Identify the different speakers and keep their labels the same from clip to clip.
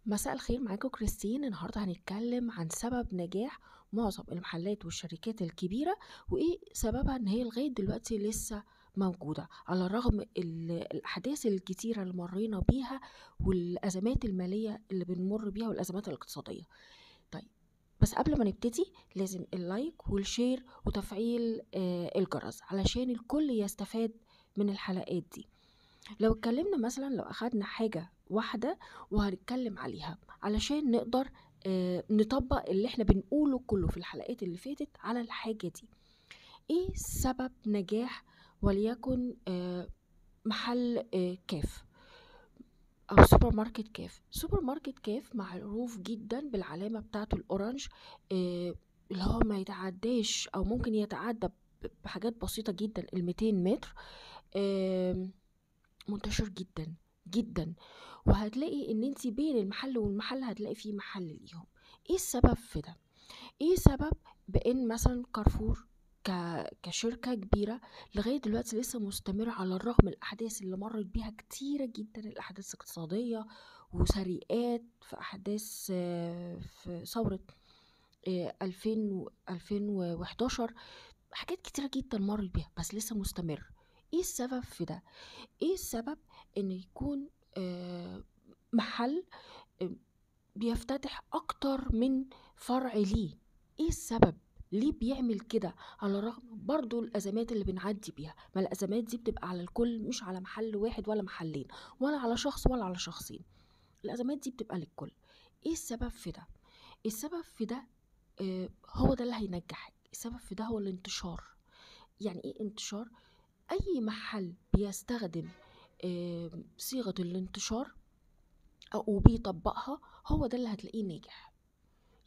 Speaker 1: مساء الخير، معاكم كريستين. النهارده هنتكلم عن سبب نجاح معظم المحلات والشركات الكبيرة، وايه سببها ان هي لغاية دلوقتي لسه موجودة على الرغم الاحداث الكتيرة اللي مرينا بيها والازمات المالية اللي بنمر بيها والازمات الاقتصادية. طيب بس قبل ما نبتدي لازم ال like وال share وتفعيل الجرس علشان الكل يستفاد من الحلقات دي. لو اتكلمنا مثلا، لو اخدنا حاجة واحدة وهنتكلم عليها علشان نقدر نطبق اللي احنا بنقوله كله في الحلقات اللي فاتت على الحاجة دي. ايه سبب نجاح وليكن محل كاف او سوبر ماركت كاف؟ سوبر ماركت كاف معروف جدا بالعلامة بتاعته ال orange، اللي هو ما يتعداش او ممكن يتعدى بحاجات بسيطة جدا 200 متر، منتشر جدا جدا، وهتلاقي ان انتي بين المحل والمحل هتلاقي فيه محل ليهم. ايه السبب في ده؟ ايه سبب بان مثلا كارفور كشركة كبيرة لغاية دلوقتي لسه مستمرة على الرغم من الأحداث اللي مرت بيها كتيرة جدا، الأحداث الاقتصادية وسرقات في أحداث في ثورة 2011، حاجات كتيرة جدا مرت بيها بس لسه مستمر. ايه السبب في ده؟ ايه السبب ان يكون محل بيفتتح اكتر من فرع ليه؟ ايه السبب؟ ليه بيعمل كده على الرغم برضو الازمات اللي بنعدي بيها؟ ما الازمات دي بتبقى على الكل، مش على محل واحد ولا محلين ولا على شخص ولا على شخصين، الازمات دي بتبقى للكل. ايه السبب في ده؟ السبب في ده هو ده اللي هينجحك. السبب في ده هو الانتشار. يعني ايه انتشار؟ اي محل بيستخدم صيغة الانتشار او بيطبقها هو ده اللي هتلاقيه ناجح.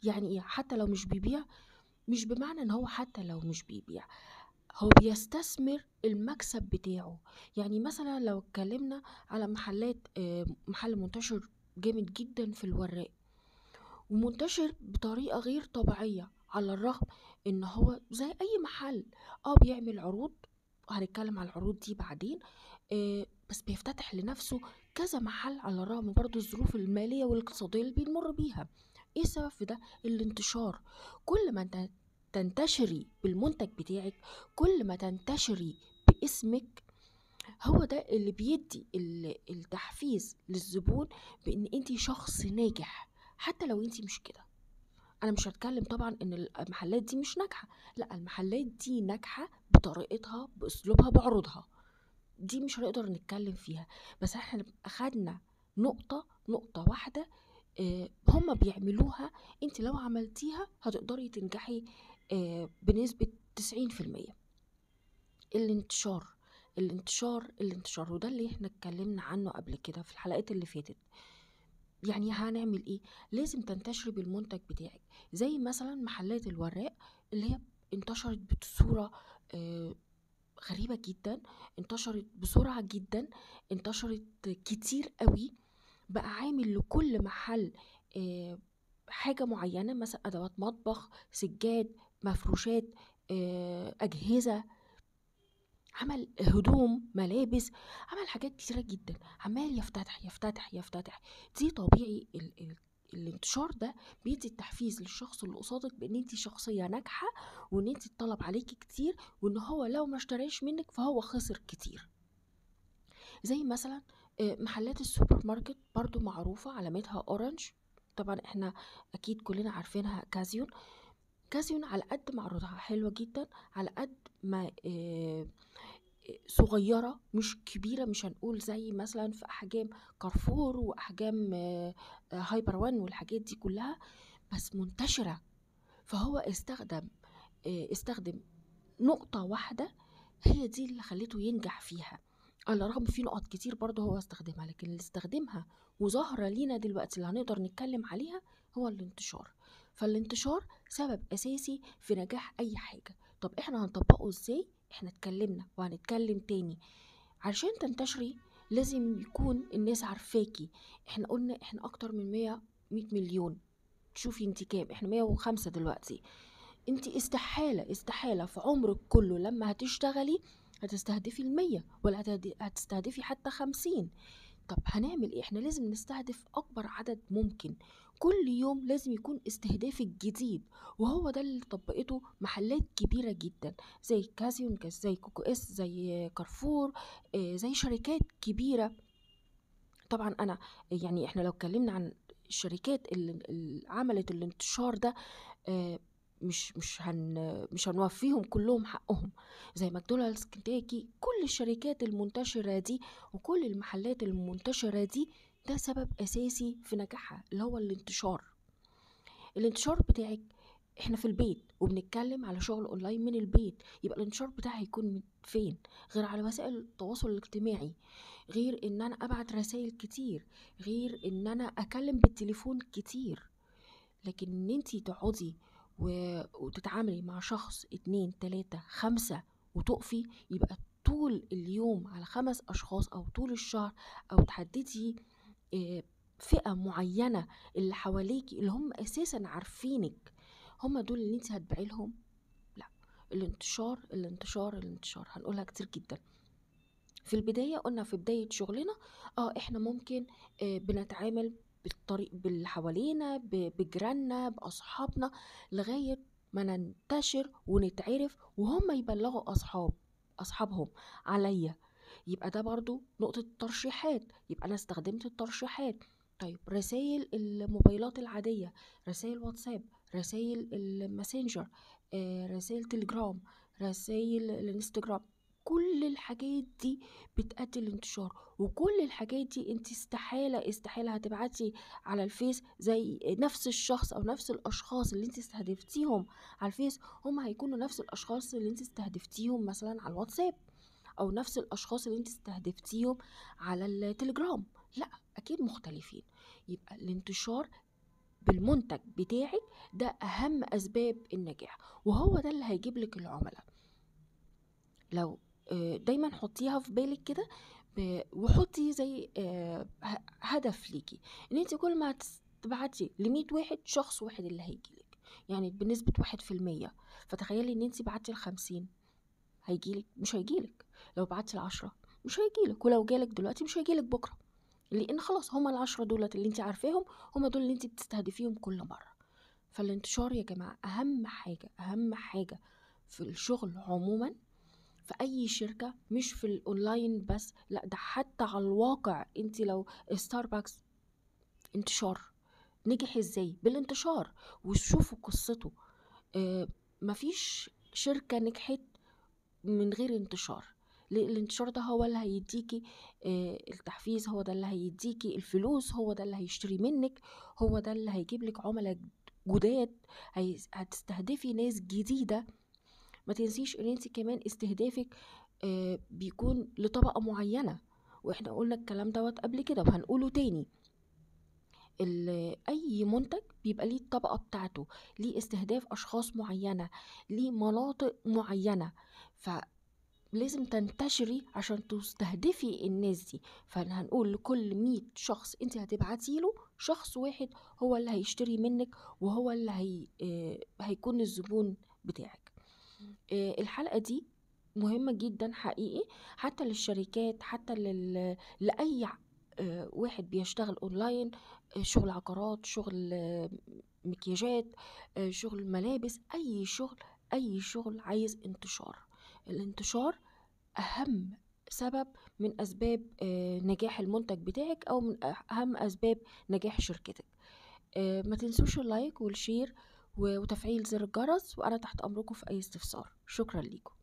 Speaker 1: يعني ايه؟ حتى لو مش بيبيع، مش بمعنى ان هو حتى لو مش بيبيع هو بيستثمر المكسب بتاعه. يعني مثلا لو اتكلمنا على محلات، محل منتشر جامد جدا في الوراق ومنتشر بطريقة غير طبيعية، على الرغم ان هو زي اي محل بيعمل عروض، وهنتكلم على العروض دي بعدين، بس بيفتتح لنفسه كذا محل على الرغم برضو الظروف المالية والاقتصادية اللي بيمر بيها. ايه السبب في ده؟ الانتشار. كل ما انت تنتشري بالمنتج بتاعك، كل ما تنتشري باسمك، هو ده اللي بيدي التحفيز للزبون بان انت شخص ناجح حتى لو انت مش كده. انا مش هتكلم طبعا ان المحلات دي مش ناجحة، لا، المحلات دي ناجحة بطريقتها باسلوبها بعروضها، دي مش هنقدر نتكلم فيها، بس احنا اخدنا نقطة واحدة هما بيعملوها، انت لو عملتيها هتقدري تنجحي بنسبة 90%. الانتشار الانتشار الانتشار، وده اللي احنا اتكلمنا عنه قبل كده في الحلقات اللي فاتت. يعني هنعمل ايه؟ لازم تنتشري بالمنتج بتاعك، زي مثلا محلات الوراق اللي هي انتشرت بصورة غريبة جدا، انتشرت بسرعة جدا، انتشرت كتير قوي، بقى عامل لكل محل حاجة معينة، مثلا أدوات مطبخ، سجاد، مفروشات، أجهزة، عمل هدوم، ملابس، عمل حاجات كتيرة جدا، عمال يفتتح يفتتح يفتتح. دي طبيعي الانتشار ده بيدي التحفيز للشخص اللي قصادك بان انت شخصية ناجحة، وان انت اتطلب عليكي كتير، وان هو لو ما اشتراش منك فهو خسر كتير. زي مثلا محلات السوبر ماركت برضو معروفة علامتها orange، طبعا احنا اكيد كلنا عارفينها، كازيون. كازيون على قد ما عروضها حلوة جدا، على قد ما صغيرة مش كبيرة، مش هنقول زي مثلا في أحجام كارفور وأحجام هايبر وان والحاجات دي كلها، بس منتشرة. فهو استخدم نقطة واحدة هي دي اللي خلته ينجح فيها، على الرغم في نقط كتير برضه هو استخدمها، لكن اللي استخدمها وظاهرة لينا دلوقتي اللي هنقدر نتكلم عليها هو الانتشار. فالانتشار سبب أساسي في نجاح أي حاجة. طب احنا هنطبقه ازاي؟ احنا اتكلمنا وهنتكلم تاني. عشان تنتشري لازم يكون الناس عارفاكي. احنا قلنا احنا اكتر من 100 مليون، شوفي انت كام، احنا 105 دلوقتي. انت استحالة في عمرك كله لما هتشتغلي هتستهدفي 100 ولا هتستهدفي حتى 50. طب هنعمل ايه؟ احنا لازم نستهدف اكبر عدد ممكن، كل يوم لازم يكون استهدافك جديد. وهو ده اللي طبقته محلات كبيرة جدا زي كازيون، زي كوكو اس، زي كارفور، زي شركات كبيرة. طبعا انا يعني احنا لو اتكلمنا عن الشركات اللي عملت الانتشار ده مش هنوفيهم كلهم حقهم، زي ماكدونالدز، كنتاكي، كل الشركات المنتشرة دي وكل المحلات المنتشرة دي، ده سبب أساسي في نجاحها اللي هو الانتشار. الانتشار بتاعك، احنا في البيت وبنتكلم على شغل اونلاين من البيت، يبقى الانتشار بتاعي هيكون من فين غير على وسائل التواصل الاجتماعي، غير ان انا ابعت رسائل كتير، غير ان انا اكلم بالتليفون كتير. لكن ان انتي تقعدي وتتعاملي مع شخص 2 3 5 وتقفي، يبقى طول اليوم على 5 أشخاص أو طول الشهر، أو تحددي فئة معينة اللي حواليكي اللي هم أساسا عارفينك، هم دول اللي انت هتبيعي لهم. لا، الانتشار الانتشار الانتشار هنقولها كتير جدا. في البداية قلنا في بداية شغلنا احنا ممكن بنتعامل بالطريق باللي حوالينا، بجيراننا، بأصحابنا، لغاية ما ننتشر ونتعرف وهم يبلغوا أصحابهم عليا. يبقى ده برضو نقطة ترشيحات، يبقى أنا استخدمت الترشيحات. طيب رسائل الموبايلات العادية، رسائل واتساب، رسائل الماسنجر، رسائل تليجرام، رسائل الانستجرام، كل الحاجات دي بتأدي الانتشار. وكل الحاجات دي انت استحالة هتبعتي على الفيس زي نفس الشخص او نفس الاشخاص اللي انت استهدفتيهم على الفيس، هم هيكونوا نفس الاشخاص اللي انت استهدفتيهم مثلا على الواتساب، او نفس الاشخاص اللي انت استهدفتيهم على التليجرام. لا، اكيد مختلفين. يبقى الانتشار بالمنتج بتاعك ده اهم اسباب النجاح، وهو ده اللي هيجيب لك العملاء. لو دايما حطيها في بالك كده، وحطي زي هدف ليكي ان انت كل ما تبعتي ل100 واحد، شخص واحد اللي هيجيلك، يعني بنسبة 1%. فتخيلي ان انت بعتي ل50 هيجيلك، مش هيجيلك. لو بعتي ل10 مش هيجيلك، ولو جالك دلوقتي مش هيجيلك بكرة، لان خلاص هما ال10 دولت اللي انت عارفاهم، هما دول اللي انت بتستهدفيهم كل مرة. فالانتشار يا جماعة اهم حاجة، اهم حاجة في الشغل عموما، في اي شركة، مش في الاونلاين بس، لا ده حتى على الواقع. انت لو ستاربكس انتشار نجح ازاي؟ بالانتشار، وشوفوا قصته. مفيش شركة نجحت من غير انتشار. الانتشار ده هو اللي هيديكي التحفيز، هو ده اللي هيديكي الفلوس، هو ده اللي هيشتري منك، هو ده اللي هيجيب لك عملاء جداد، هتستهدفي ناس جديدة. ما تنسيش ان انت كمان استهدافك بيكون لطبقة معينة، واحنا قلنا الكلام دوت قبل كده وهنقوله تاني. اي منتج بيبقى ليه الطبقة بتاعته، ليه استهداف اشخاص معينة، ليه مناطق معينة، فلازم تنتشري عشان تستهدفي الناس دي. فهنقول لكل 100 شخص انت هتبعتي له، شخص واحد هو اللي هيشتري منك، وهو اللي هيكون الزبون بتاعك. الحلقة دي مهمة جدا حقيقي، حتى للشركات، حتى لأي واحد بيشتغل اونلاين، شغل عقارات، شغل مكياجات، شغل ملابس، اي شغل، اي شغل عايز انتشار. الانتشار اهم سبب من اسباب نجاح المنتج بتاعك، او من اهم اسباب نجاح شركتك. ما تنسوش ال like وال share وتفعيل زر الجرس، وانا تحت امركم في اي استفسار. شكرا لكم.